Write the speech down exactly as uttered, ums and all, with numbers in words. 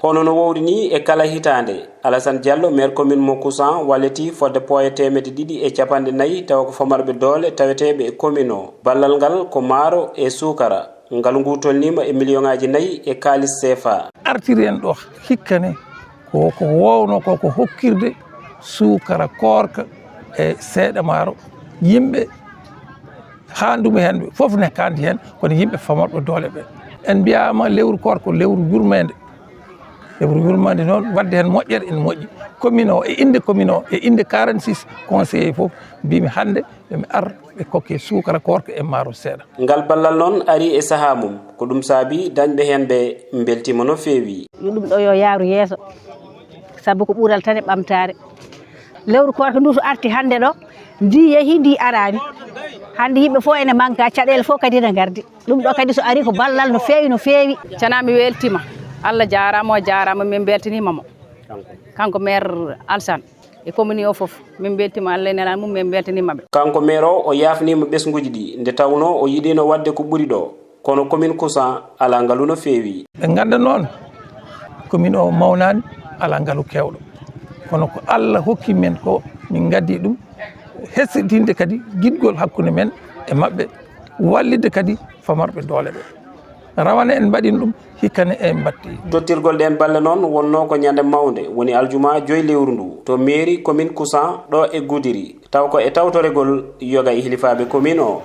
Kono no wowri ni, e kala hitaande, Alassane Diallo, maire commune mo Kusan, wallitii fodde pooye teemedde ɗiɗi e capanɗe nayi tawa ko famarɓe doole taweteeɓe e commune o. Ballal ngal ko maaro e suukara. Ngalu ngu tolniima e miliyoŋaaji nayi e kaalis C F A. Artiri en ɗo hikka ne ko, ko wowno ko, ko hokkirde suukara koorka e seeɗa maaro yimɓe, haa ndume heen fof ne kaandi heen, kono yimɓe famarɓe doole ɓe. En mbiyaama lewru koorka ko lewru yurmeende. Lewru yurmeende noon, waɗde heen moƴƴere ene moƴƴi. Commune o, e innde commune o, e innde quarante-six conseillers fof, mbimi hannde ɓe mi ar ɓe kokke suukara koorka e maaro seeɗa. Ngal ballal noon ari e sahaa mum, ko ɗum saabi dañɓe heen ɓe mbeltiima no feewi. Yo ɗum ɗo yo yaaru yeeso, sabu ko ɓural tan e ɓamtaare. Lewru koorka ndu so arti hannde ɗo, ndi yehi, ndi araani. Hannde yimɓe fof ene manka, caɗeele fof kadi ene ngardi. Ɗum ɗo kadi so ari ko ballal no feewi, no feewi. Cana mi weltima. Allah jaarama, o jaarama, min beltanima mo. Kanko maire Alsan e commune o fof, min beltima Allah e nelal mum, min beltanima ɓe. Kanko maire o, o yaafnima ɓesnguji ɗi, nde tawno o yiɗino waɗde ko ɓuri ɗo, kono commune Kusan ala ngalu no feewi. Ɓe ngannda noon, commune o mawnani, ala ngalu kewɗo. Kono ko Allah hokki men ko, min ngaddi ɗum, hesɗitinde kadi giɗgol hakkunde men e maɓɓe, wallitde kadi famarɓe doole ɓe. Rawane en mbaɗin ɗum, hikka ne en mbatti. Tottirgol ɗeen balle noon wonnoo ko ñande mawnde, woni aljuma joyi lewru ndu, to mairie commune Kusan ɗo e Gudiri, taw ko e tawtoregol yoga e hilifaaɓe commune o.